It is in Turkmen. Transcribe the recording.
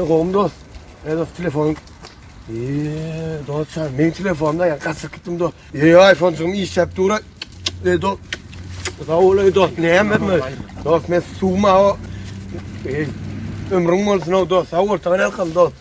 Gowumy dost? Eý dost telefon. Eee dost sen meň telefonumda ýa gaçyp gitdim dost. Eý iPhone-jygym işläp dur. Eý dost. Sag bol eý dost. Näme etme? Dost men suwma o. Eý ömrüň bolsun o dost. Sag bol taňa ýalkam dost.